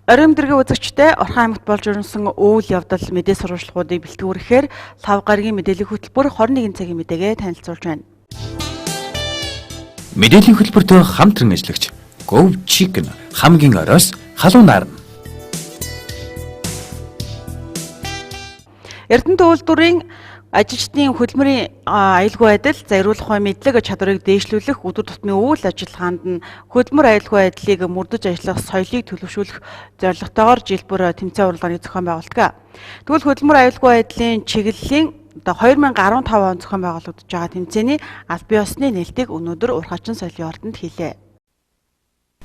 Оройн дэргийн үзэгчтэй Орхон аймагт болж өрнөсөн үйл явдал мэдээ сурвалжлагуудыг бэлтгэх Лав гарагийн мэдээллийн хөтөлбөр 21 цагийн мэдээгээ танилцуулж байна. Мэдээллийн хөтөлбөртөө хамтран ажиллагч Gov Chicken хамгийн оройс халуун нарна. Эрдэнэт үйлдвэрийн ажилчдын хөдөлмөрийн аюулгүй байдал, за эрүүл ахуйн мэдлэг чадварыг дээшлүүлэх өдөр тутмын үйл ажиллагаанд нь хөдөлмөр аюулгүй байдлыг мөрдөж ажиллах соёлыг төлөвшүүлэх зорилготойгоор жил бүр тэмцээн уралдааныг зохион байгуулдаг. Тэгвэл хөдөлмөр аюулгүй байдлын чиглэлийн одоо 2015 он зохион байгуулагдаж байгаа тэмцээний албан ёсны нээлтийг өнөөдөр Уурхаачин соёлын ордонд хийлээ.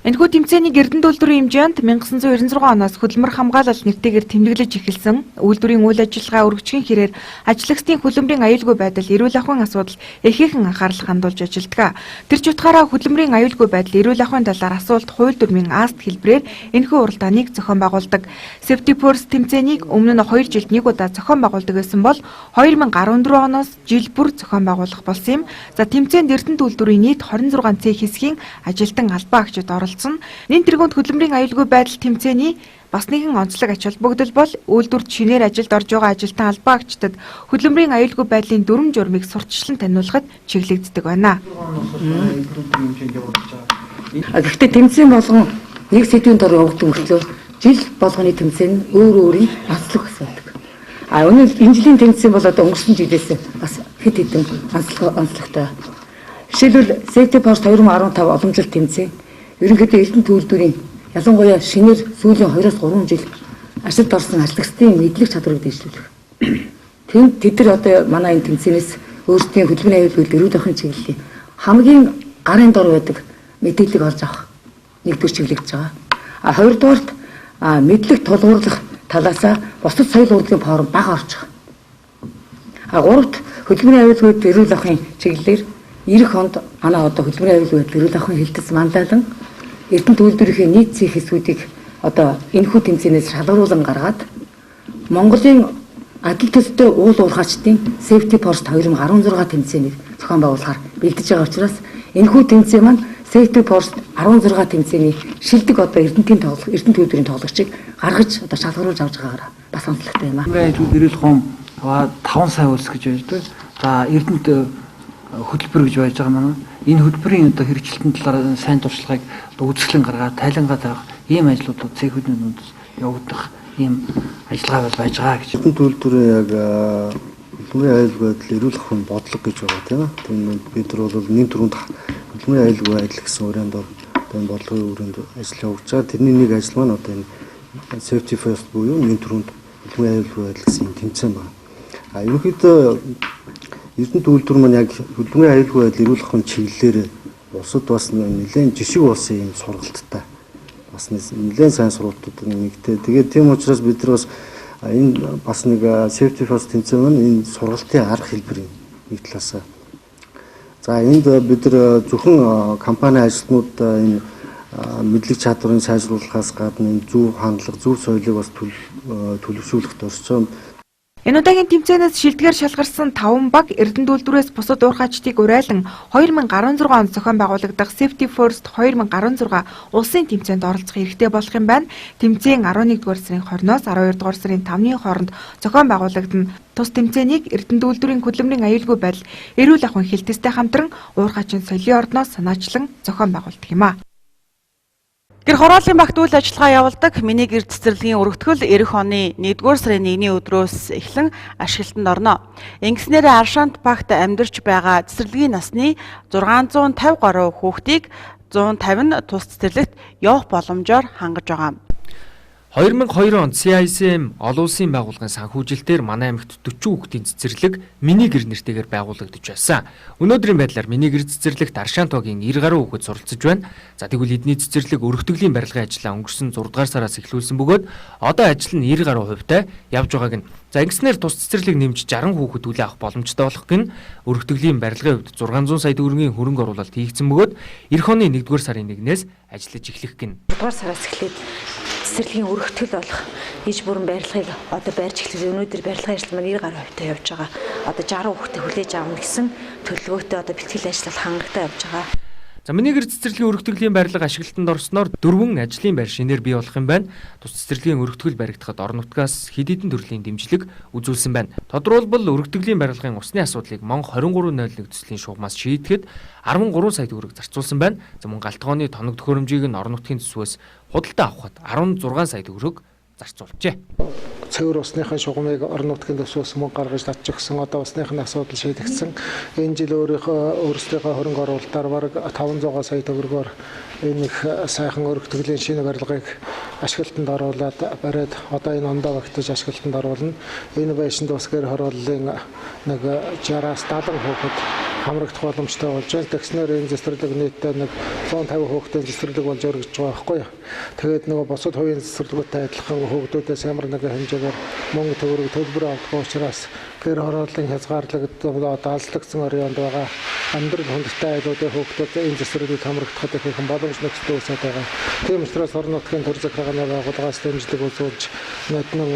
Энэхүү тэмцээнийг Эрдэнэт үйлдвэрийн хэмжээнд 1996 оноос хөдөлмөр хамгаалал нэртэйгээр тэмдэглэж эхэлсэн. Үйлдвэрийн үйл ажиллагаа өргөжгийн хэрээр ажиллагчдын хөдөлмөрийн аюулгүй байдал, эрүүл ахуйн асуудал ихээхэн анхаарал хандуулж ажилладаг. Тэр ч утгаараа хөдөлмөрийн аюулгүй байдал, эрүүл ахуйн талаар асуулт хууль дүрмийн АСТ хэлбэрээр энэхүү уралдааныг зохион байгуулдаг. Safety First тэмцээнийг өмнө нь 2 жилд нэг удаа зохион байгуулдаг байсан бол 2014 оноос жил бүр зохион байгуулах болсон юм. За, тэмцээнд Эрдэнэт үйлдвэрийн нийт 26 цех хэсгийн ажилтан албан агчид оролцсон. Нэн тэргуунд хөдөлмөрийн аюулгүй байдал тэмцээний бас нэгэн онцлог ач холбогдол бол үйлдвэрт шинээр ажилд орж байгаа ажилтан албан агчдад хөдөлмөрийн аюулгүй байдлын дүрэм журмыг сурталчлан таниулахад чиглэгддэг байна. Гэхдээ тэмцээн болгон нэг сэдвийн дор явагдсан мөртлөө жил болгоны тэмцээн нь өөр өөрийн онцлог асуудаг. А өнөө энэ жилийн тэмцээн бол одоо өнгөрсөн жилээс бас хэд хэдэн онцлогтой. Жишээлбэл, Safety First 2015 уламжлалт тэмцээн ерөнхийдөө Эрдэнэт үйлдвэрийн ялангуяа шинээр сүүлийн 2-3 жил ажилд орсон ажилтны мэдлэг чадварыг дэвшлүүлэх. Тэнд тэд нар одоо манай энэ тэмцээнээс өөрсдийн хөдөлмөрийн аюулгүй эрүүл ахуйн чиглэлийн хамгийн гарын дор байдаг мэдээллийг олж авах нэгдүгээр чиглэгдэж байгаа. А хоёрдугаарт мэдлэг тулгуурлах талаасаа бусад соёл урлагийн форум бага орж байгаа. А гуравт хөдөлмөрийн аюулгүй эрүүл ахуйн чиглэлээр ирэх онд манай одоо хөдөлмөрийн аюулгүй эрүүл ахуйн хэлтэс манлайлан Эрдэнэт үйлдвэрийн нийт цех хэсгүүдийг одоо энэхүү тэмцээнээс шалгаруулан гаргаад Монголын адил төстэй уул уурхаачдын Safety First 2016 тэмцээнийг зохион байгуулахаар бэлдэж байгаа учраас энэхүү тэмцээн маань Safety First 16 тэмцээний шилдэг одоо Эрдэнэтийн тоглох Эрдэнэт үйлдвэрийн тоглогчийг гаргаж одоо шалгаруулж авч байгаагаараа бас онцлогтой юм аа. Эрүүл ахуйн 5 сайн улс гэж байдаг. За, Эрдэнэт хөтөлбөр гэж байж байгаа маань энэ хөтөлбөрийн одоо хэрэгжилтийн талаар сайн туршлагыг одоо үзэсгэлэн гаргаад тайлангаа тавих ийм ажлууд цехүүдийн дунд явагдах ийм ажиллагаа бол байж байгаа гэж. Эрдэнэт үйлдвэрийн яг хөдөлмөрийн аюулгүй байдал, эрүүл ахуйн бодлого гэж байгаа, тийм ээ. Тийм, бид нар бол нэн түрүүнд хөдөлмөрийн аюулгүй байдал гэсэн хүрээнд одоо энэ бодлогын хүрээнд ажил явуулж байгаа. Тэрний нэг ажил маань одоо энэ Safety First буюу нэн түрүүнд хөдөлмөрийн аюулгүй байдал гэсэн юм тэмцээн байна. А ерөнхийдөө Эрдэнэт үйлдвэр маань яг хөдөлмөрийн аюулгүй байдал, эрүүл ахуйн чиглэлээр улсад бас нэлээд жишиг болсон юм сургалттай. Бас нэлээд сайн сургалтууд нэгтэй. Тэгээд тийм учраас бид нар бас энэ бас нэг Safety First тэмцээн маань энэ сургалтын арга хэлбэр юм нэг талаасаа. За, энд бид нар зөвхөн компани ажилтнууд энэ мэдлэг чадварын сайжруулахаас гадна энэ зөв хандлага, зөв соёлыг бас төлөвшүүлэх дорцоо. Энэ удаагийн тэмцээнээс шилдгээр шалгарсан 5 баг Эрдэнэт үйлдвэрээс бусад уурхаачдыг урайлан 2016 онд зохион байгуулагдах Safety First 2016 улсын тэмцээнд оролцох эрхтэй болох юм байна. Тэмцээн 11 дугаар сарын 20-оос 12 дугаар сарын 5-ны хооронд зохион байгуулагдана. Тус тэмцээнийг Эрдэнэт үйлдвэрийн хөдөлмөрийн аюулгүй байдал, эрүүл ахуйн хэлтэстэй хамтран Уурхаачин соёлын ордноос санаачлан зохион байгуулдаг юм а. Гэр хорооллын багт үйл ажиллагаа явуулдаг миний гэр цэцэрлэгийн өргөтгөл ирэх оны 1-р сарын 1-ний өдрөөс эхлэн ашиглалтанд орно. Ингэснээр Аршаант багт амьдарч байгаа цэцэрлэгийн насны 650 гаруй хүүхдийг 150 нь тус цэцэрлэгт явах боломжоор хангаж байгаа. 2002 онд CICM олон улсын байгууллагын санхүүжилтээр манай аймагт 40 хүүхдийн цэцэрлэг миний гэр нэртэйгээр байгуулагдаж байсан. Өнөөдрийн байдлаар миний гэр цэцэрлэгт Аршаан тогийн 90 гаруй хүүхэд суралцж байна. За, тэгвэл эдний цэцэрлэг өргөтгөлийн барилгын ажлаа өнгөрсөн 6 дугаар сараас эхлүүлсэн бөгөөд одоо ажил нь 90 гаруй хувьтай явж байгааг нь. За, ингэснээр тус цэцэрлэг нэмж 60 хүүхэд хүлээн авах боломжтой болох гин. Өргөтгөлийн барилгын хувьд 600 сая төгрөгийн хөрөнгө оруулалт хийгдсэн бөгөөд ирэх оны 1-р сарын 1-ээс ажиллаж эхлэх гин. 6 дугаар сараас эхлээд цэцэрлэгийн өргөтгөл болох иж бүрэн барилгыг одоо барьж эхлэв. Өнөөдөр барилгын ажил маань 90 гаруй хувьтай явж байгаа. Одоо 60 хүүхдээ хүлээж авна гэсэн төлөвлөгөөтэй одоо бэлтгэл ажил хангалттай явж байгаа. За. За миний гэр цэцэрлэгийн өргөтгөлийн барилга ашиглалтанд орсноор 4 ажлын байр шинээр бий болох юм байна. Тус цэцэрлэгийн өргөтгөл баригдахад орон нутгаас хэд хэдэн төрлийн дэмжлэг үзүүлсэн байна. Тодорхойлбол өргөтгөлийн барилгын усны асуудлыг Мон 2301 төслийн шугамаас шийдэхэд 13 сая төгрөг зарцуулсан байна. За мөн галтгооны тоног төхөөрөмжийг нь орон нутгийн төсвөөс худалдаа авахад 16 сая төгрөг зарцуулжээ. Цэвэр усныхаа шугамыг орон нутгийн төсвөөс мөнгө гаргаж татчихсан. Одоо усных нь асуудал шийдэгдсэн. Энэ жил өөрсдийнхөө хөрөнгө оруулалтаар бараг 500 сая төгрөгөөр энэ их сайхан өргөтгөлийн шинэ барилгыг ашиглалтанд оруулаад бариад одоо энэ ондоо багтаж ашиглалтанд оруулна. Энэ байшинд бас гэр хорооллын нэг 60-аас 70 хүүхэд хамрагдах боломжтой болж байна. Тэгснээр энэ цэцэрлэг нийтдээ нэг 150 хүүхдийн цэцэрлэг болж өргөж байгаа байхгүй юу. Тэгээд нөгөө бусад хувийн цэцэрлэгүүдтэй адилхан хүүхдүүдээс ямар нэгэн хэмжээгээр мөнгө төгрөг төлбөр авдаг учраас гэр хорооллын хязгаарлагдсан одоо алслагдсан оройнд байгаа амьдрал хүндтэй айлуудын хүүхдүүд энэ цэцэрлэгт хамрагдахад их боломж нөхцөл үүсээд байгаа. Тийм учраас орон нутгийн төр захиргааны байгууллагаас дэмжлэг үзүүлж ноднон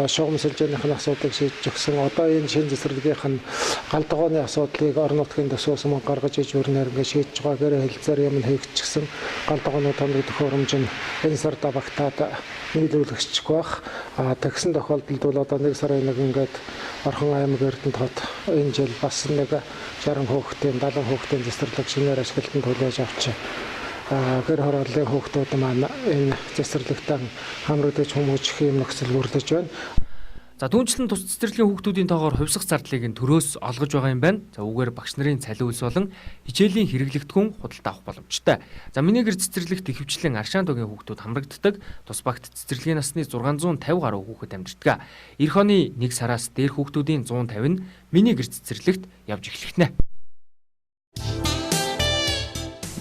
шугам сүлжээнийх нь асуудлыг шийдэж өгсөн. Одоо энэ шинэ цэцэрлэгийнх нь гал тогооны асуудлыг орон нутгийн төсвөөс мөнгө гаргаж иж өрнөр ингээд шийдэж байгаа. Гэр хэлцээр юм хийгдчихсэн. Гал тогооны тоног төхөөрөмж нь энэ сарда багтаад нийлүүлэгчгүй байх. А тэгсэн тохиолдолд бол одоо 1 сарын 1 ингээд Орхон аймаг Эрдэнэт хот энэ жил бас нэг 60 хүүхдийн 70 хүүхдийн цэцэрлэг шинээр ашиглалтанд хүлээж авч гэр хорооллын хүүхдүүд маань энэ цэцэрлэгтээ хамрагдаж хүмүүжих юм нөхцөл бүрдэж байна. За түүнчлэн тус цэцэрлэгийн хүүхдүүдийн тоогоор хувьсах зардлыг нь төрөөс олгож байгаа юм байна. За үүгээр багш нарын цалин үйлс болон хичээлийн хэрэглэгдэхүүн худалдаа авах боломжтой. За миний гэр цэцэрлэгт ихэвчлэн Аршаан тугийн хүүхдүүд хамрагддаг. Тус багт цэцэрлэгийн насны 650 гаруй хүүхэд амьдардаг. Ирэх оны 1 сараас дээр хүүхдүүдийн 150 нь миний гэр цэцэрлэгт явж эхлэх нэ.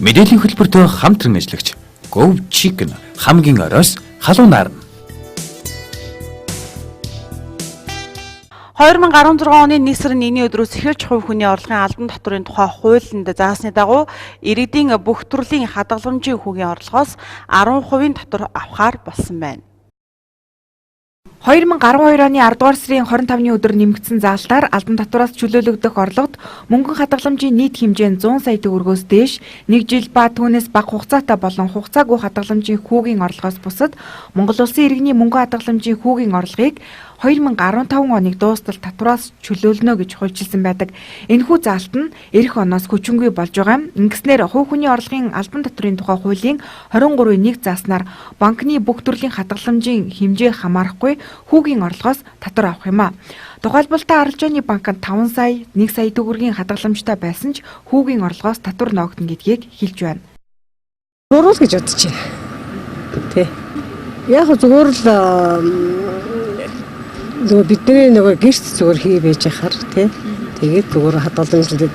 Мэдээллийн хөтөлбөртөө хамтран ажиллагч Gov Chicken хамгийн оройс халуун нарна. 2016 оны 1 сарын 1-ний өдрөөс эхэлж хувь хүний орлогын албан татварын тухай хуулинд заасны дагуу иргэдийн бүх төрлийн хадгаламжийн хүүгийн орлогоос 10% татвар авахар болсон байна. 2012 оны 10 дугаар сарын 25-ны өдөр нэмэгдсэн заалтаар албан татвараас чөлөөлөгдөх орлогод мөнгөн хадгаламжийн нийт хэмжээ нь 100 сая төгрөгөөс дээш нэг жил ба түүнээс бага хугацаатай болон хугацаагүй хадгаламжийн хүүгийн орлогоос бусад Монгол улсын иргэний мөнгөн хадгаламжийн хүүгийн орлогыг 2015 оныг дуустал татвараас чөлөөлнө гэж хуульчилсан байдаг. Энэхүү заалт нь ирэх оноос хүчингүй болж байгаа юм. Ингэснээр хувь хүний орлогын албан татварын тухай хуулийн 23-ийн 1 зааснаар банкны бүх төрлийн хадгаламжийн хэмжээ хамаарахгүй хүүгийн орлогоос татвар авах юм а. Тухайлбал та арилжааны банкнд 5 сая, 1 сая төгрөгийн хадгаламжтай байсан ч хүүгийн орлогоос татвар ноогдно гэдгийг хэлж байна. Буруу л гэж бодож байна. Тэ. Яг зүгээр л нөгөө бидний нөгөө гэрт зүгээр хий байж хахаар тий. Тэгээд зүгээр хадгаламжлал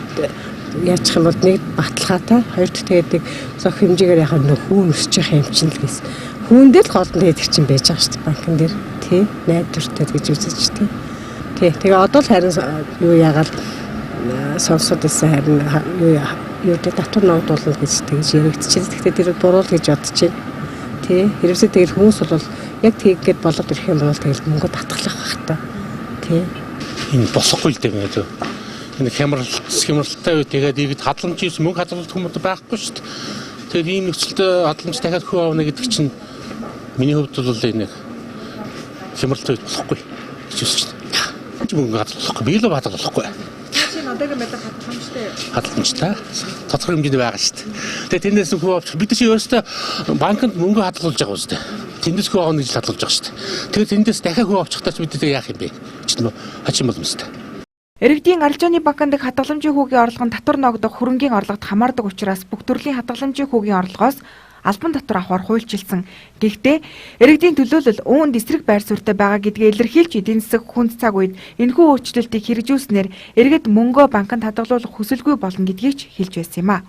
яачих юм бол нэг баталгаатай, хоёрт тэгээд нэг зөх хэмжээгээр яг нөх хүүн өсөж явах юм чинь л гэсэн. Хүүн дээр л гол нь тэгээд чинь байж байгаа шүү дээ банкн дээр тий. Найдвартай гэж үзэж тий. Тий. Тэгээ одоо л харин юу яагаал сонсоод байсан харин юу гэдэг татвар ногдуулна гэж тэгж яригдчихэв. Гэхдээ тэр буруу л гэж бодож байна. Тий. Хэрвээ тэгэл хүмүүс бол яг тийгээд болоод ирэх юм бол тэгэл мөнгө татгалах бах та. Тий. Энэ болохгүй л дээ ингээд. Энэ хямралтай үе тэгээд иргэд хадгаламж хийсэн мөнгө хадгалах хүмүүс байхгүй шүү дээ. Тэгээд ийм нөхцөлд хадгаламж дахиад хөө авна гэдэг чинь миний хувьд бол энэ хямралтай үед болохгүй гэж үзэж байна. Мөнгө хадгалахгүй, би л хадгалахгүй. Чинь одоогийн байдлаар хадгаламжтай. Хадгаламжтай. Тодорхой хэмжээнд байгаа шүү дээ. Тэгээд тэрнээс хөө авчих. Бид чинь ерөөсөө банкнд мөнгө хадгалуулж байгаа үстэй. Тэндээс хөө авах гэж хадгалж байгаа шүү дээ. Тэгээд тэндээс дахиад хөө авчихтаа ч бид тэр яах юм бэ? Чинь хачин боломжтой. Иргэдийн арилжааны банкнд хадгаламжийн хүүгийн орлого нь татвар ногдох хөрөнгийн орлогод хамаардаг учраас бүх төрлийн хадгаламжийн хүүгийн орлогоос албан татвар авахар хуульчилсан. Гэхдээ иргэдийн төлөөлөл үүнд эсрэг байр суурьтай байгаа гэдгээ илэрхийлж эдийн засаг хүнд цаг үед энэхүү өөрчлөлтийг хэрэгжүүлснээр иргэд мөнгөө банкнд хадгалуулах хүсэлгүй болно гэдгийг ч хэлж байсан юм а.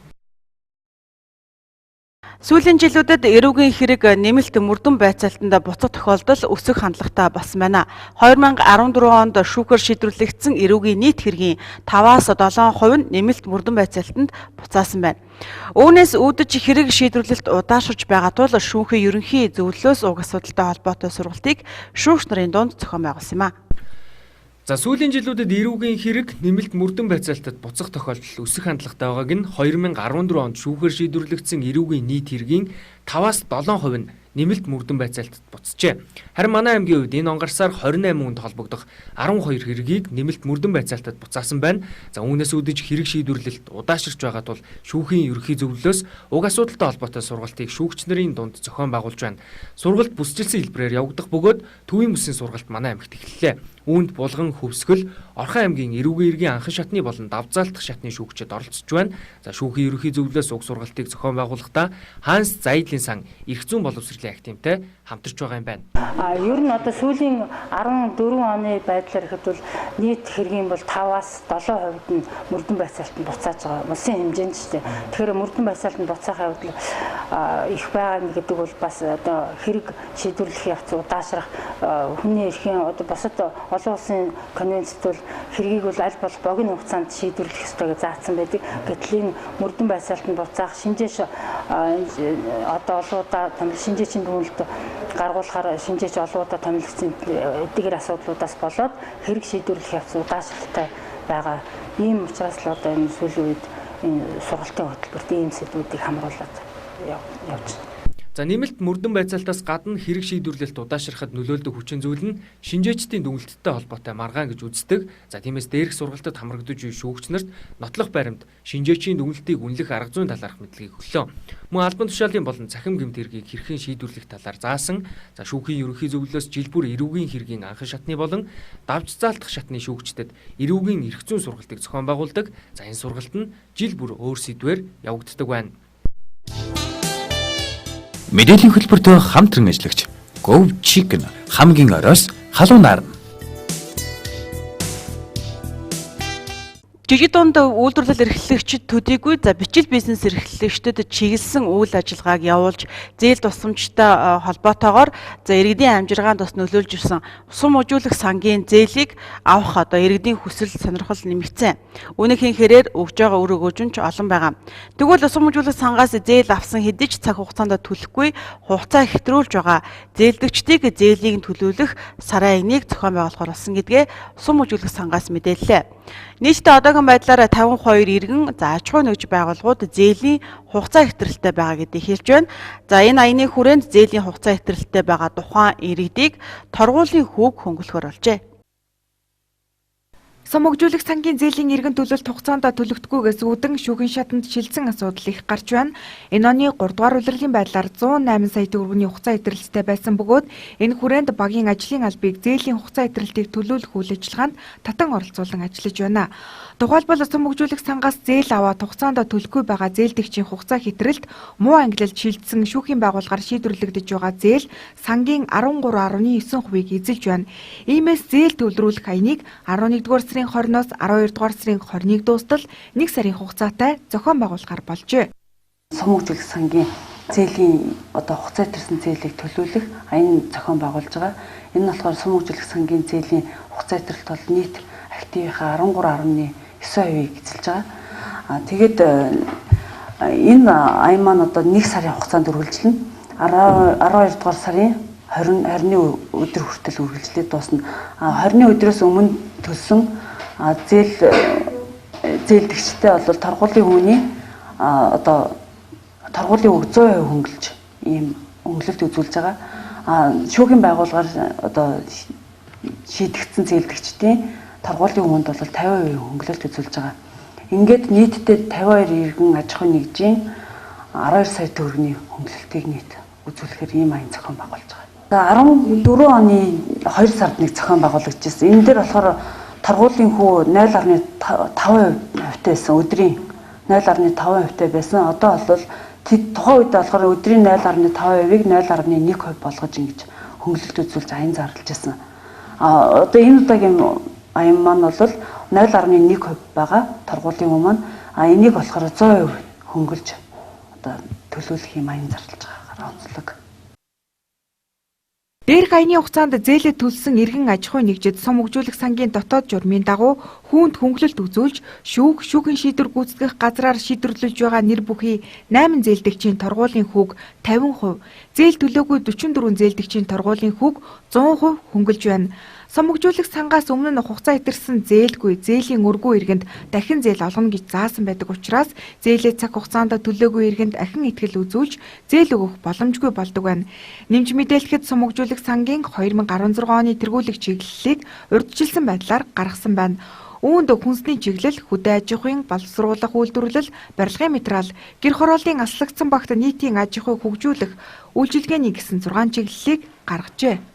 Сүүлийн жилүүдэд эрүүгийн хэрэг нэмэлт мөрдөн байцаалтанд буцах тохиолдол өсөх хандлагатай болсон байна. 2014 онд шүүхээр шийдвэрлэгдсэн эрүүгийн нийт хэргийн 5-аас 7% нь нэмэлт мөрдөн байцаалтанд буцаасан байна. Үүнээс үүдэж хэрэг шийдвэрлэлт удаашрж байгаа тул шүүхийн ерөнхий зөвлөлөөс уг асуудалтай холбоотой сургалтыг шүүгч нарын дунд зохион байгуулсан юм а. За сүүлийн жилүүдэд эрүүгийн хэрэг нэмэлт мөрдөн байцаалтад буцах тохиолдол өсөх хандлагатай байгааг нь 2014 онд шүүхээр шийдвэрлэгдсэн эрүүгийн нийт хэргийн 5-аас 7% нь нэмэлт мөрдөн байцаалтад буцжээ. Харин манай аймгийн хувьд энэ он гарсаар 28 хүнд холбогдох 12 хэргийг нэмэлт мөрдөн байцаалтад буцаасан байна. За үүнээс үүдэж хэрэг шийдвэрлэлт удаашрч байгаа тул шүүхийн ерөнхий зөвлөлөөс уг асуудалтай холбоотой сургалтыг шүүгч нарын дунд зохион байгуулж байна. Сургалт бүсчилсэн хэлбэрээр явагдах бөгөөд Төвийн бүсийн сургалт манай аймагт эхэллээ. Үүнд Булган, Хөвсгөл, Орхон аймгийн эрүүгийн иргэн анхан шатны болон давзаалтах шатны шүүгчид оролцож байна. За шүүхийн ерөнхий зөвлөлөөс уг сургалтыг зохион байгуулахдаа Ханс Зайдлын сан эрх зүйн боловсролын активтай хамтарч байгаа юм байна. Ер нь одоо сүүлийн 14 оны байдлаар ихэд бол нийт хэргийн бол 5-аас 7% нь мөрдөн байцаалтанд буцааж байгаа. Улсын хэмжээнд ч тийм. Тэгэхээр мөрдөн байцаалтанд буцаахын хувьд их байгаа гэдэг бол бас одоо хэрэг шийдвэрлэх явц удаашрах хүний эрхийн одоо бусад олон улсын конвенцэд бол хэргийг бол аль болох богино хугацаанд шийдвэрлэх ёстой гэж заасан байдаг. Гэтэл энэ мөрдөн байцаалтанд буцаах шинжээш одоо олоудаа шинжээчийн дүгнэлт гаргуулахаар шинжээч олоудаа томилогдсон эдгээр асуудлуудаас болоод хэрэг шийдвэрлэх явц удаашралтай байгаа. Ийм учраас л одоо энэ сүүлийн үед энэ сургалтын хөтөлбөрт ийм сэдвүүдийг хамруулад явж байна. За нэмэлт мөрдөн байцаалтаас гадна хэрэг шийдвэрлэлт удаашрахад нөлөөлдөг хүчин зүйл нь шинжээчдийн дүгнэлттэй холбоотой маргаан гэж үздэг. За тиймээс дээрх сургалтад хамрагдаж буй шүүгч нарт нотлох баримт шинжээчийн дүгнэлтийг үнэлэх арга зүйн талаарх мэдлэгийг өглөө. Мөн албан тушаалын болон цахим гэмт хэргийг хэрхэн шийдвэрлэх талаар заасан. За шүүхийн ерөнхий зөвлөлөөс жил бүр эрүүгийн хэргийн анхан шатны болон давж заалтах шатны шүүгчдэд эрүүгийн эрх зүйн сургалтыг зохион байгуулдаг. За энэ сургалт нь жил бүр өөр сэдвээр явагддаг байна. Мэдээллийн хөтөлбөртөө хамтран ажиллагч Gov Chicken хамгийн оройс халуун нарна. Жижиг дунд үйлдвэрлэл эрхлэгчид төдийгүй за бичил бизнес эрхлэгчдэд чиглэсэн үйл ажиллагааг явуулж зээл тусламжтай холбоотойгоор за иргэдийн амжиргаанд бас нөлөөлж ирсэн сум ужуулах сангийн зээлийг авах одоо иргэдийн хүсэл сонирхол нэмэгдсэн. Үүнийхээ хэрээр өгж байгаа үр өгөөж нь ч олон байгаа. Тэгвэл сум ужуулах сангаас зээл авсан хэдий ч цаг хугацаанд төлөхгүй хугацаа хэтрүүлж байгаа зээлдэгчдийг зээлийг төлөвлөх сарын 1-ийг зохион байгуулахар болсон гэдгээ сум ужуулах сангаас мэдээллээ. Нийтдээ одоогийн байдлаар 52 иргэн за аж ахуй нэгж байгууллагууд зээлийн хугацаа хэтрэлтэй байгаа гэдгийг хэлж байна. За энэ аяны хүрээнд зээлийн хугацаа хэтрэлтэй байгаа тухайн иргэдийг торгуулийн хүүг хөнгөлөхөр болжээ. Сум хөгжүүлэх сангийн зээлийн иргэн төлөлт хугацаанд төлөгдөхгүйгээс үүдэн шүүхийн шатанд шилжсэн асуудал их гарч байна. Энэ оны 3 дугаар улирлын байдлаар 108 сая төгрөгийн хугацаа хэтрэлттэй байсан бөгөөд энэ хүрээнд багийн ажлын албыг зээлийн хугацаа хэтрэлтийг төлөөлөх үйл ажиллагаанд татан оролцуулан ажиллаж байна. Тухайлбал сум хөгжүүлэх сангаас зээл аваад хугацаанд төлөхгүй байгаа зээлдэгчийн хугацаа хэтрэлт муу ангилалд шилжсэн шүүхийн байгууллагаар шийдвэрлэгдэж байгаа зээл сангийн 13.9%-ийг эзэлж байна. Иймээс зээл төлрүүлэх аяныг 11-р сарын 20-оос 12-р сарын 21 дуустал 1 сарын хугацаатай зохион байгуулахар болжээ. Сум хөгжүүлэх сангийн зээлийн одоо хугацаа төрсэн зээлийг төлөөлөх аян зохион байгуулж байгаа. Энэ нь болохоор сум хөгжүүлэх сангийн зээлийн хугацаа төрөлт бол нийт активынхаа 13.9%-ийг эзэлж байгаа. Тэгээд энэ аян маань одоо 1 сарын хугацаанд үргэлжлэнэ. 12-р сарын 20-ны өдөр хүртэл үргэлжлээд дуусна. 20-ны өдрөөс өмнө төлсөн зээлдэгчтэй бол торгуулийн хүүний одоо торгуулийн үг 100% хөнгөлж ийм хөнгөлөлт үзүүлж байгаа. Шүүхийн байгууллагаар одоо шийдэгдсэн зээлдэгчдийн торгуулийн хүнд бол 50% хөнгөлөлт үзүүлж байгаа. Ингээд нийтдээ 52 иргэн аж ахуйн нэгжийн 12 сая төгрөгийн хөнгөлөлтийг нийт үзүүлэхээр ийм аян зохион байгуулж байгаа. За 14 оны 2 сард нэг зохион байгуулагдчихсан. Энэ дээр болохоор торгуулийн хүү 0.5% байсан, өдрийн 0.5% байсан. Одоо бол тухайн үед болохоор өдрийн 0.5%-ийг 0.1% болгож ингэж хөнгөлөлт үзүүлж аян зарлж байсан. Одоо энэ удаагийн аян маань бол 0.1% байгаа торгуулийн хүү маань. Энийг болохоор 100% хөнгөлж одоо төлөөлөх юм аян зарлж байгаагаар онцлог. Дээрх аяны хугацаанд зээлээ төлсөн иргэн аж ахуйн нэгжид сум хөгжүүлэх сангийн дотоод журмын дагуу хүүнд хөнгөлөлт үзүүлж шүүх, шүүхийн шийдвэр гүйцэтгэх газраар шийдвэрлэж байгаа нэр бүхий 8 зээлдэгчийн торгуулийн хүүг 50%, зээл төлөөгүй 44 зээлдэгчийн торгуулийн хүүг 100% хөнгөлж байна. Сумгжуулах сангаас өмнө нь хугацаа хэтэрсэн зээлгүй, зээлийн өргүү иргэнд дахин зээл олгоно гэж заасан байдаг учраас зээлээ цаг хугацаанд төлөөгүй иргэнд ахин итгэл үзүүлж зээл өгөх боломжгүй болдог байна. Нэмж мэдээлэхэд сумгжуулах сангийн 2016 оны тэргүүлэх чиглэлийг урьдчилсан байдлаар гаргасан байна. Үүнд хүнсний чиглэл, хөдөө аж ахуйн боловсруулах үйлдвэрлэл, барилгын материал, гэр хорооллын аслагдсан багт нийтийн аж ахуйг хөгжүүлэх үйлчилгээний гэсэн 6 чиглэлийг гаргажээ.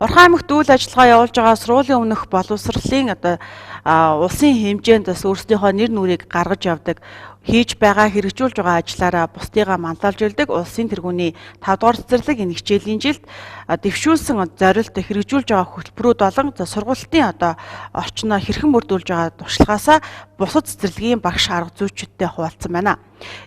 Орхон аймагт үйл ажиллагаа явуулж байгаа сургуулийн өмнөх боловсролын одоо улсын хэмжээнд бас өөрсдийнхөө нэр нүрийг гаргаж явдаг, хийж байгаа хэрэгжүүлж байгаа ажлаараа бусдыгаа манлайлж үлдэг улсын тэргүүний 5 дугаар цэцэрлэг энэ хичээлийн жилд дэвшүүлсэн зорилт хэрэгжүүлж байгаа хөтөлбөрүүд болон сургуулийн одоо орчноо хэрхэн бүрдүүлж байгаа туршлагаасаа бусад цэцэрлэгийн багш арга зүйчүүдтэй хуваалцсан байна.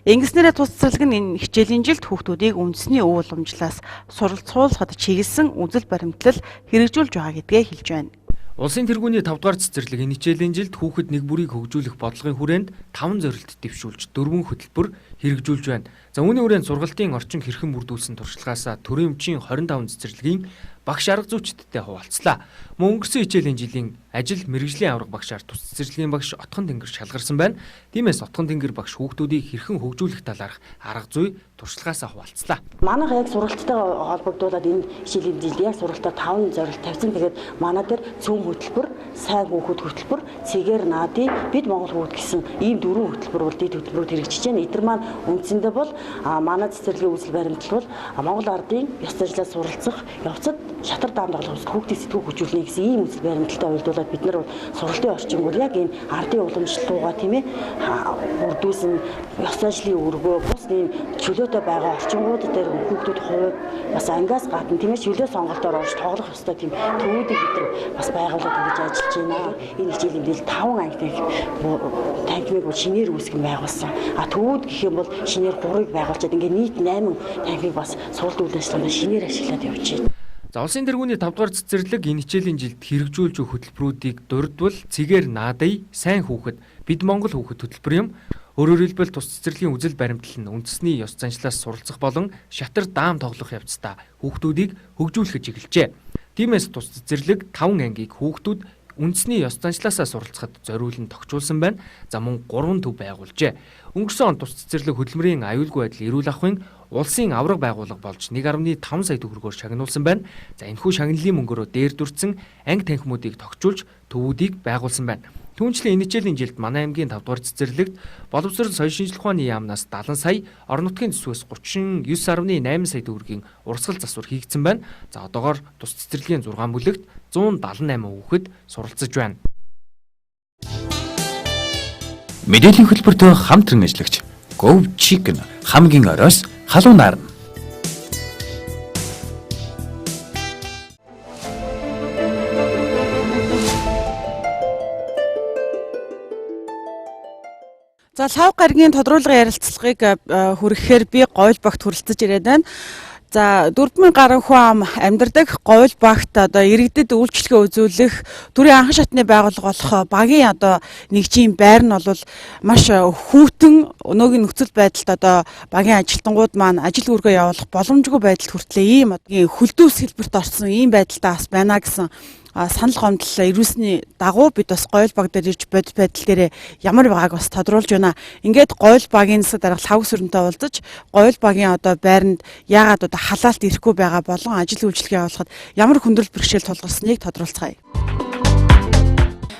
Ингэснээрээ тус цэцэрлэг нь энэ хичээлийн жилд хүүхдүүдийг үндэсний өв уламжлалаас суралцуулахад чиглэсэн үзэл баримтлал хэрэгжүүлж байгаа гэдгээ хэлж байна. Улсын тэргүүний 5 дугаар цэцэрлэг энэ хичээлийн жилд хүүхэд нэг бүрийг хөгжүүлэх бодлогын хүрээнд 5 зорилт дэвшүүлж 4 хөтөлбөр хэрэгжүүлж байна. За үүний хүрээнд сургалтын орчин хэрхэн бүрдүүлсэн туршлагаасаа төрийн өмчийн 25 цэцэрлэгийн багш арга зүйчдтэй хуваалцлаа. Мөн өнгөрсөн хичээлийн жилийн ажил мэргэжлийн авраг багшаар тус цэцэрлэгийн багш Отхон Тэнгэр шалгарсан байна. Тиймээс Отхон Тэнгэр багш хүүхдүүдийг хэрхэн хөгжүүлэх талаарх арга зүй туршлагаасаа хуваалцлаа. Манайх яг сургалтайгаа холбогдуулаад энэ хичээлийн жилд яг сургалтаа 5 зорилт тавьсан. Тэгээд манай дээр цөм хөтөлбөр, сайн хүүхэд хөтөлбөр, цэгээр наадын, бид Монгол хүүхэд гэсэн ийм 4 хөтөлбөр бол дэд хөтөлбөрүүд хэрэгжиж байна. Эдгээр маань үндсэндээ бол манай цэцэрлэгийн үзэл баримтлал бол Монгол ардын ёс заншлаас суралцах явцад шатар даам тоглох хүүхдийн сэтгүү хөгжүүлнэ гэсэн ийм үзэл баримталтай уялдуулаад бид нар сургалтын орчин бол яг энэ ардын уламжлалууга тийм бүрдүүлсэн ёс заншлын өргөө бус ийм чөлөөтэй байгаа орчингууд дээр хүүхдүүд хувь бас ангиас гадна тийм чөлөө сонголтоор орж тоглох ёстой тийм төвүүдийг бид нар бас байгуулад ингэж ажиллаж байна. Энэ хичээлийн дээл 5 анги танхимыг бол шинээр үүсгэн байгуулсан. А төвүүд гэх юм бол шинээр 3-ыг байгуулчаад ингээ нийт 8 танхимыг бас сургалт үйл ажиллагаанд шинээр ашиглаад явж байна. За улсын тэргүүний 5 дугаар цэцэрлэг энэ хичээлийн жилд хэрэгжүүлж өгөх хөтөлбөрүүдийг дурдвал цэгээр наадая, сайн хүүхэд, бид Монгол хүүхэд хөтөлбөр юм. Өөрөөр хэлбэл тус цэцэрлэгийн үзэл баримтлал нь үндэсний ёс заншлаас суралцах болон шатар даам тоглох явцдаа хүүхдүүдийг хөгжүүлэхэд чиглэжээ. Тиймээс тус цэцэрлэг 5 ангийг хүүхдүүд үндэсний ёс заншлаасаа суралцахад зориулан тохижуулсан байна. За мөн 3 төв байгуулжээ. Өнгөрсөн он тус цэцэрлэг хөдөлмөрийн аюулгүй байдал эрүүл ахуйн улсын авраг байгууллага болж 1.5 сая төгрөгөөр шагнуулсан байна. За энэхүү шагналын мөнгөөрөө дээр дүрцэн анги танхимуудыг тохижуулж төвүүдийг байгуулсан байна. Түүнчлэн энэ хичээлийн жилд манай аймгийн 5 дугаар цэцэрлэгт боловсрол соёл шинжилгээ ухааны яамнаас 70 сая, орон нутгийн төсвөөс 39.8 сая төгрөгийн урсгал засвар хийгдсэн байна. За одоогоор тус цэцэрлэгийн 6 бүлэгт 178 хүүхэд суралцж байна. Мэдээллийн хөтөлбөртөө хамтран ажиллагч Gov Chicken хамгийн оройс халуун нарна. За лав гарагийн тодруулгын ярилцлагыг хүргэхээр би Говьл багт хүрэлцэж ирээд байна. За 4000 гаруй хүн ам амьдардаг Говьл багт одоо иргэдэд үйлчилгээ үзүүлэх төрийн анхан шатны байгууллага болох багийн одоо нэгжийн байр нь бол маш хүйтэн өнөөгийн нөхцөл байдалд одоо багийн ажилтнууд маань ажил үүргээ явуулах боломжгүй байдалд хүртлээ ийм хөлдөөс хэлбэрт орсон ийм байдалтай бас байна гэсэн санал гомдол ирүүлсний дагуу бид бас Говьл баг дээр ирж бодит байдал дээр ямар байгааг бас тодруулж байна. Ингээд Говьл багийн засаг дарга Лхагва Сүрэнтэй уулзаж Говьл багийн одоо байранд яагаад одоо халаалт ирэхгүй байгаа болон ажил үйлчилгээ явуулахад ямар хүндрэл бэрхшээл тулгарсныг тодруулцгаая.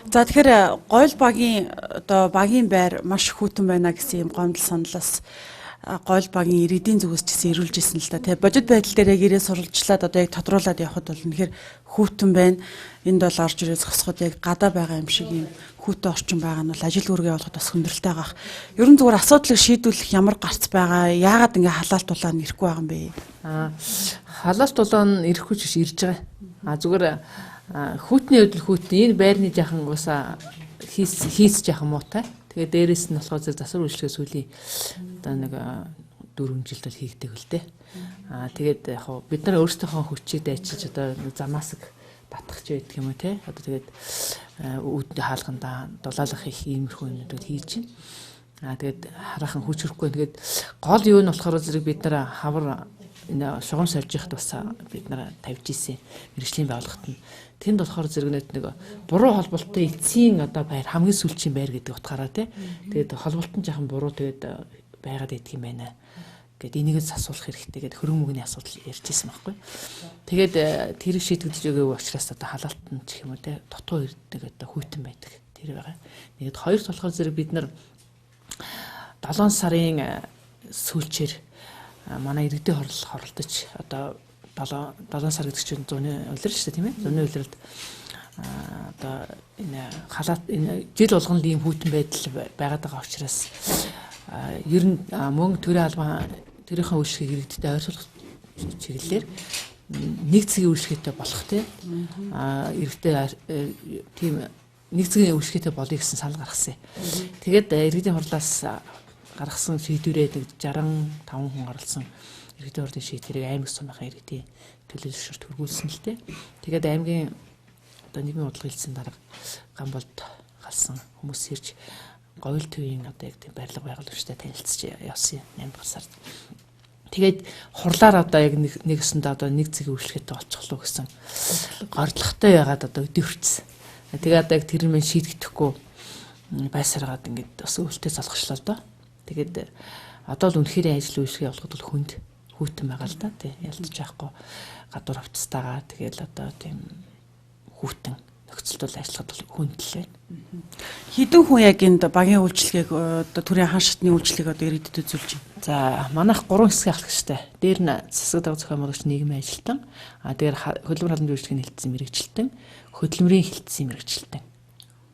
За тэгэхээр Говьл багийн одоо багийн байр маш хүйтэн байна гэсэн юм гомдол саналаас Говьл багийн иргэдийн зүгээс ч гэсэн ирүүлж ирсэн л да. Тэгээ бодит байдал дээр яг ирээ сурвалжлаад одоо яг тодруулаад явхад бол үнэхээр хүйтэн байна. Энд бол орж ирээ зогсоход яг гадаа байгаа юм шиг юм хүйтэн орчин байгаа нь бол ажил үүргээ явуулахад бас хүндрэлтэй байгаа. Ер нь зүгээр асуудлыг шийдвэрлэх ямар гарц байгаа, яагаад ингэ халаалт улаан ирэхгүй байгаа юм бэ? Халаалт улаан ирэхгүй ч биш ирж байгаа. Зүгээр хүйтний хувьд л хүйтэн энэ байрны жаахан уусаа хийс жаахан муутай. Тэгээ дээрээс нь болохоор зэрэг засвар үйлчлэгээ сүүлийн одоо нэг 4 жилд бол хийгдэг л дээ. Тэгээд яг хав бид нар өөрсдийнхөө хүчийг дайчилж одоо замаасаг татах ч байдаг юм уу те. Одоо тэгээд үүдний хаалгандаа дулаалах их иймэрхүү юмнууд хийж байна. Тэгээд хараахан хүч хөрөхгүй. Тэгээд гол юу нь болохоор зэрэг бид нар хавар энэ шугам сольж яхад бас бид нар тавьж исэн мэргэжлийн байгууллагт нь. Тэнд болохоор зэрэг нэг буруу холболттой эцсийн одоо байр хамгийн сүүлчийн байр гэдэг утгаараа тий. Тэгээд холболт нь жаахан буруу тэгээд байгаад идэх юм байна гэд энийг л асуулах хэрэгтэй гэд хөрөнгө мөнгөний асуудал ярьж исэн байхгүй. Тэгээд тэрийг шийтгэж өгөөгүй учраас одоо халаалт нь ч юм уу те дутуу ирдэг одоо хүйтэн байдаг тэр байгаа. Нэгэд хоёр болохоор зэрэг бид нар 7 сарын сүүлчээр манай иргэдийн хорл хоролдож одоо 7 сар гэдэг чинь зуны улирал шүү дээ тийм ээ. Зуны улиралд одоо энэ халаат энэ жил болгоно ийм хүйтэн байдал байгаад байгаа учраас ер нь мөн төрийн албан төрийнхөө үйлчлэгийг иргэдтэй ойртуулах чиглэлээр нэг цэгийн үйлчлэгээтэй болох тийм иргэдтэй тийм нэг цэгийн үйлчлэгээтэй болъё гэсэн санал гаргасан. Тэгээд иргэдийн хурлаас гаргасан шийдвэрээ 65 хүн оролцсон иргэдийн хурлын шийдвэрийг аймаг сумынхаа иргэдийн төлөөлөгчөрт хүргүүлсэн л дээ. Тэгээд аймгийн одоо нийгмийн бодлого хэлсэн дарга Гамболд халсан хүмүүс ирж говьл төвийн одоо яг тийм барилга байгууламжтай танилцж явсан 8 дугаар сард. Тэгээд хурлаар одоо яг нэг өсөндөө одоо нэг зэг үйлчлэгээтэй болчихлоо гэсэн гордлоготой байгаад одоо өдөрчсөн. Тэгээд одоо яг тэр нь шийдэгдэхгүй байсараад ингээд бас өвөлтэй залхачлаа л доо. Тэгээд одоо л үнэхээр ажил үйлчлэгээ явуулахад бол хүнд хүйтэн байгаа л да тий. Ялтж яахгүй гадуур хувцастайгаа тэгэл одоо тийм хүйтэн нөхцөлд бол ажиллахад бол хүндэл байна. Хэдэн хүн яг энд багийн үйлчлэгийг одоо төрийн хаан шатны үйлчлэгийг одоо иргэдэд үзүүлж байна? За манайх 3 хэсгийн ахлагчтай. Дээр нь засаг дарга зохион байгуулагч нийгмийн ажилтан, а дээр хөдөлмөр халамж үйлчлэгийн хилцсэн мэрэгчлэлтэн, хөдөлмөрийн хилцсэн мэрэгчлэлтэн.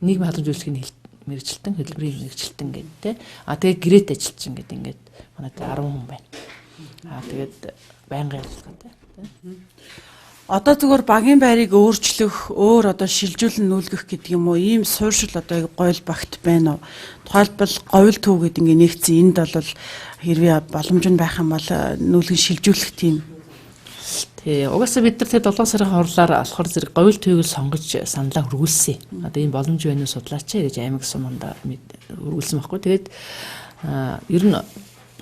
Нийгмийн халамж үйлчлэгийн мэрэгчлэлтэн, хөдөлмөрийн мэрэгчлэлтэн гэдэг те. А тэгээ гэрээт ажилчин гэдэг ингээд манай 10 хүн байна. А тэгээд байнгын ажиллагаатай. Одоо зүгээр багийн байрыг өөрчлөх, өөр одоо шилжүүлэн нүүлгэх гэдэг юм уу, ийм сууршил одоо гойл багт байна уу? Тухайлбал говьл төв гэдэг ингээ нэгдсэн энд бол хэрвээ боломж нь байх юм бол нүүлгэн шилжүүлэх тийм. Тий, угаасаа бид нар тэр 7 сарын хурлаар болохоор зэрэг говьл төвийг сонгож саналаа хүргүүлсэн. Одоо ийм боломж байна уу судлаач гэж аймаг суманда хүргүүлсэн байхгүй. Тэгээд ер нь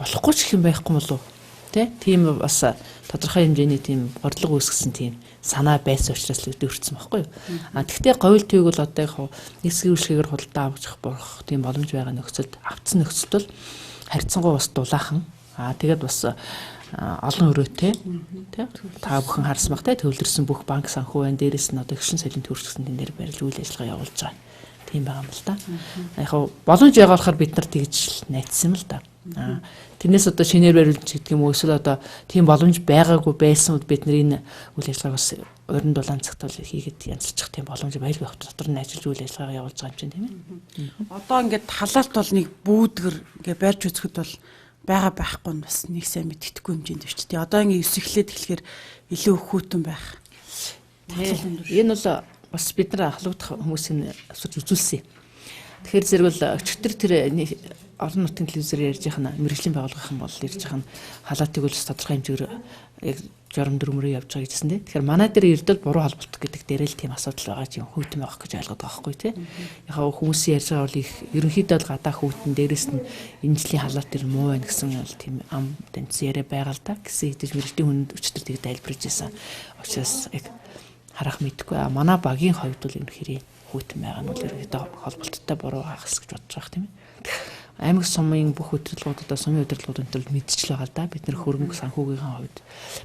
болохгүй ч юм байхгүй болов уу? Тэ? Тийм бас тодорхой хэмжээний тийм гордлого үүсгэсэн тийм санаа байсан учраас л өдөрцсөн байхгүй юу. А тэгвэл говьл төвийг бол одоо яг нийслэлийн үйлчлэгээр худалдаа авах болох тийм боломж байгаа нөхцөлд автсан нөхцөлд бол харьцангуй бас дулаахан. А тэгээд бас олон өрөөтэй тий та бүхэн харсан бах тий төвлөрсөн бүх банк санхүү байна. Дээрээс нь одоо хөгшин соёлын төрөлхсөн тэн дээр барилж үйл ажиллагаа явуулж байгаа. Тийм байгаа юм л да. Яг боломж байгаа болохоор бид нар тэгж найдсан юм л да. Тэрнээс одоо шинээр бариулж гэдэг юм уу эсвэл одоо тийм боломж байгаагүй байсан бол бид нар энэ үйл ажиллагааг бас уран дулаан цагт бол хийгээд янзлчих тийм боломж байлгүй байх. Дотор нь ажиллаж үйл ажиллагаагаа явуулж байгаа юм чинь тийм ээ. Одоо ингээд халаалт бол нэг бүүдгэр ингээд барьж үзэхэд бол байгаа байхгүй нь бас нэг сайн мэддэхгүй хэмжээнд биш тий. Одоо ингээд 9 эхлээд эхлэхээр илүү хүйтэн байх. Энэ бол бас бид нар ахлагдах хүмүүсийн асууж үзүүлсэн. Тэгэхээр зэрэг бол өчигдөр тэр олон нутгийн телевизээр ярьж байгаа нь мэргэжлийн байгууллагын бол ярьж байгаа нь халаатыг бол тодорхой хэмжээгээр яг журам дүрмөрөө явж байгаа гэжсэн тий. Тэгэхээр манай дээр эрдэл буруу холболт гэдэг дээр л тийм асуудал байгаа юм хүйтэн байх гэж ойлгоод байгаа байхгүй тий. Яг хүмүүсийн ярьж байгаа бол их ерөнхийдөө л гадаа хүйтэн дээрээс нь энэ жилийн халаат тэр муу байна гэсэн бол тийм ам дамжсан яриа байгаа л да гэсэн хэдиж мэргэжлийн хүнд өчтөр тэг тайлбарлаж байсан. Учраас яг харах мэдгүй. Манай багийн хувьд бол ерөнхийдөө хүйтэн байгаа нь бол ерөнхийдөө холболттой буруу байх гэж бодож байгаа тийм ээ. Аймаг сумын бүх удирдлагууд одоо сумын удирдлагууд энэ төр мэдчихэл байгаа л да. Бид нэр хөрөнгө санхүүгийн хувьд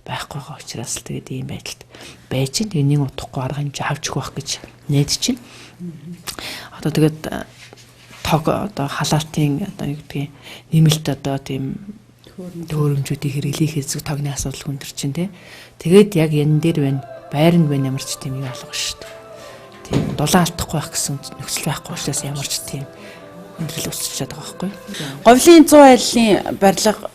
байхгүй байгаа учраас л тэгээд ийм байдалд байж чинь тэгээд нэг удахгүй арга хэмжээ авч өгөх байх гэж найдаж чинь. Одоо тэгээд тог одоо халаалтын одоо юу гэдгийг нэмэлт одоо тийм төхөөрөмжүүдийг хэрэглэх хэзээ тогны асуудал хүндэр чинь тий. Тэгээд яг энэ дээр байна, байранд байна ямар ч тийм юу алга шүү дээ. Тийм дулаан алдахгүй байх гэсэн нөхцөл байхгүй учраас ямар ч тийм өндөрлөл өсөж байгаа байхгүй. Говьлын 100 айлын барилга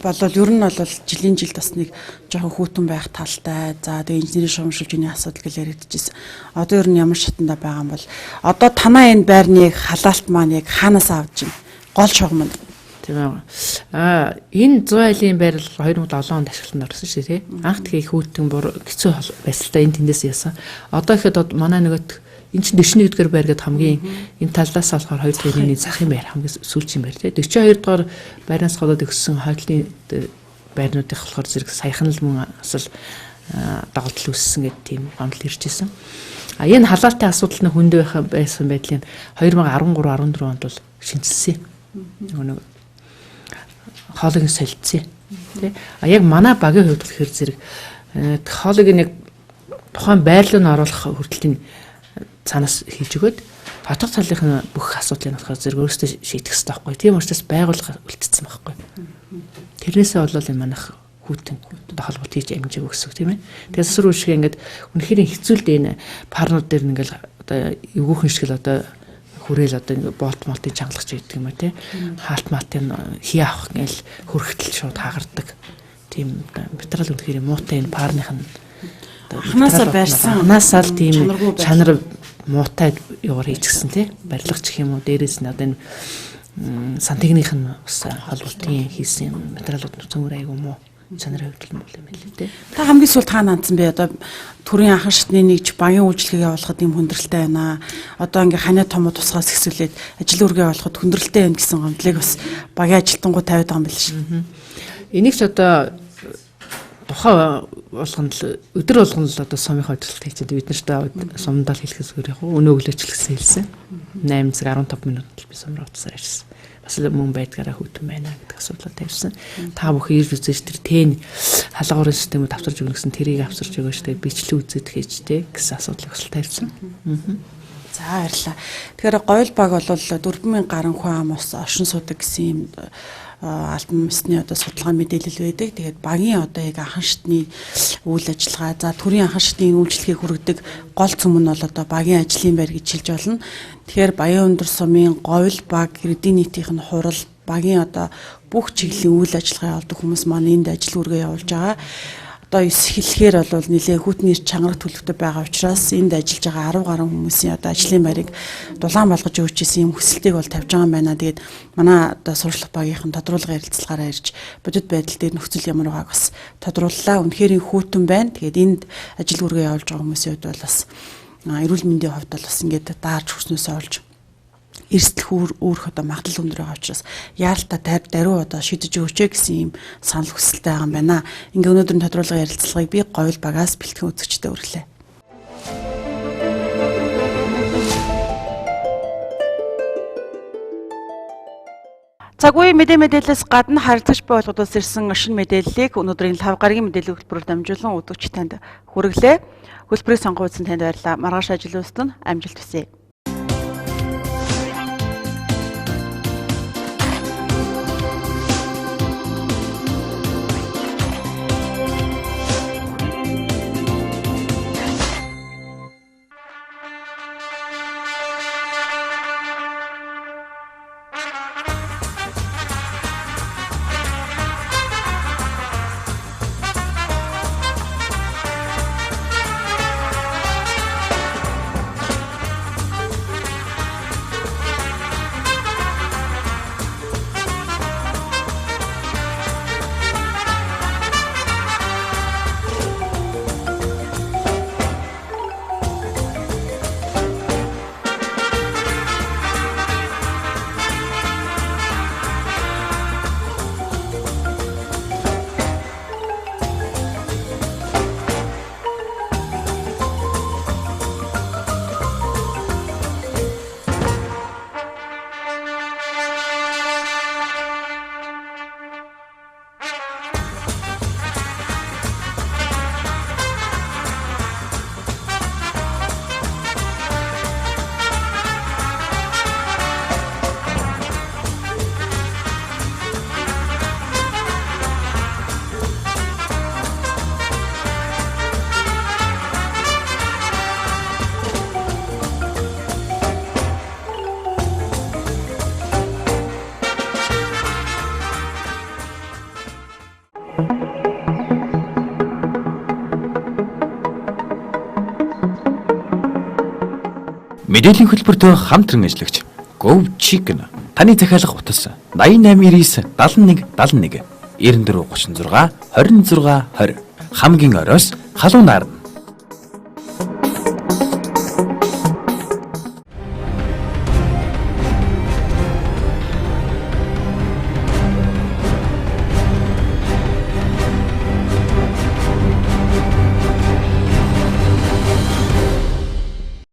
болвол ер нь бол жилийн жилд бас нэг жоохон хүйтэн байх талтай. За тэгээ инженерийн шугамшилжийн асуудал гэл яригдчихсэн. Одоо ер нь ямар шатанда байгаа юм бол одоо танаа энэ байрны халаалт маань яг хаанаас авч байна? Гол шугам нь. Тийм ээ. Аа энэ 100 айлын байрал 2007 онд ашиглалтанд орсон шүү дээ, тий. Анх тэгээ их хүйтэн хэцүү байсан л та энэ тэндээс яасан. Одоо ихэд манай нөгөөт энэ чинь 41 дугаар байр гэдэг хамгийн энэ талаас болохоор 2 дугаар нэгний захын байр хамгийн сүүлчийн байр тий. 42 дугаар байрнаас холоод өгсөн хойдлын Байрнуудын болохоор зэрэг саяхан л мөн асал доголдол үүссэн гэдэг тийм гомдол ирж исэн. А энэ халаалтын асуудал нь хүнд байх байсан байдлын 2013 14 онд бол шинэчилсэн. Нөгөө нэг хоолыг нь солилцсон. Тэ? А яг манай багийн хувьд болохоор зэрэг хоолыг нэг тухайн байр руу нь оруулах хүртэл нь цаанаас хийж өгөөд дотор талынх нь бүх асуудлыг болохоор зэрэг өөрсдөө шийдэх хэрэгтэй байхгүй. Тийм учраас байгууллага үлдсэн байхгүй. Тэрнээсээ болол энэ манайх хүүтэн одоо холбоот хийж амжаагүй гэсэн үг тийм ээ. Тэгээ засвар үйлчлэгээ ингээд үнэхээр хэцүү л дээ энэ парнууд дээр ингээл одоо эвгүүхэн шиг л одоо хүрээл одоо ингээ болт молтыг чангалах ч гэдэг юм а тий. Хаалт маалтын хий авах ингээл хөргөтөл шууд хагардаг. Тийм материал үнэхээр муутай энэ парных нь Анхнаасаа барьсан анхнаасаа л тийм чанар муутай юугаар хийчихсэн тий. Барилгач гэх юм уу дээрээс нь одоо энэ сантехникийн нь бас холболтын хийсэн материалууд нь цөмөр айгу муу чанарын хувьд л юм байл тий. Та хамгийн сүүлд хаана хандсан бэ? Одоо төрийн анхан шатны нэгж багийн үйлчлэгээ явуулахад юм хүндрэлтэй байна. Одоо ингээ ханиа томоо тусгаас хэсүүлээд ажил үүргээ явуулахад хүндрэлтэй байна гэсэн гомдлыг бас багийн ажилтнууд тавиад байгаа юм байна шин. Энийг ч одоо тухай болгонд л өдөр болгоно л одоо сумынхаа удирдлагт хийчихэд бид нарт сумдаа л хэлэхээс өөр яг өнөө өглөөч л гэсэн хэлсэн. 8 цаг 15 минутанд би сум руу утсаар ярьсан. Бас л мөн байдгаараа хүүтэн байна гэдэг асуудлаа тавьсан. Та бүхэн ирж үзээж тэр тэн халаагуурын системүүд авчирч өгнө гэсэн тэрийг авчирч өгөөч тэ бичлэг үзээд хийж тэ гэсэн асуудлыг бас тавьсан. За баярлалаа. Тэгэхээр гоёл баг бол 4000 гаруй хүн ам ус оршин суудаг гэсэн юм албан ёсны одоо судалгаа мэдээлэл байдаг. Тэгээд багийн одоо яг анхан шатны үйл ажиллагаа, за төрийн анхан шатны үйлчлэгийг хүргэдэг гол цөм нь бол одоо багийн ажлын байр гэж хэлж болно. Тэгэхээр Баян өндөр сумын говьл баг, Эрдэнэ нийтийнх нь хурал, багийн одоо бүх чиглэлийн үйл ажиллагаа явуулдаг хүмүүс маань энд ажил үүргээ явуулж байгаа. Одоо хэлэхээр бол нэлээд хүүтний чанга төлөвтэй байгаа учраас энд ажиллаж байгаа 10 гаруй хүмүүсийн одоо ажлын байрыг дулаан болгож өгч исэн юм хүсэлтийг бол тавьж байгаа юм байна. Тэгээд манай одоо сурчлах багийнхан тодруулга ярилцлагаараа ирж бодит байдал дээр нөхцөл ямар байгааг бас тодрууллаа. Үнэхээр хүүтэн байна. Тэгээд энд ажил үүргээ явуулж байгаа хүмүүсийн хувьд бол бас эрүүл мэндийн хувьд бол бас ингээд даарч хүрснөөсөө олж эрсдэл үүрэх одоо магадлал өндөр байгаа учраас яаралтай даруй одоо шийдэж өгөөч гэсэн ийм санал хүсэлтэй байгаа юм байна. Ингээ өнөөдрийн тодруулгын ярилцлагыг би говьл багаас бэлтгэн үзэгчдэд хүргэлээ. Цаг үеийн мэдээ мэдээлэлээс гадна харилцагч буй болгодоос ирсэн шинэ мэдээллийг өнөөдрийн лав гарагийн мэдээллийн хөтөлбөрөөр дамжуулан үзэгч танд хүргэлээ. Хөтөлбөрийг сонгон үзсэн танд баярлалаа. Маргааш ажил үйлсэд нь амжилт хүсье. Мэдээллийн хөтөлбөртөө хамтран ажиллагч Gov Chicken таны захиалга утас 88 99 71 71 94 36 26 20 хамгийн оройс халуун нарна.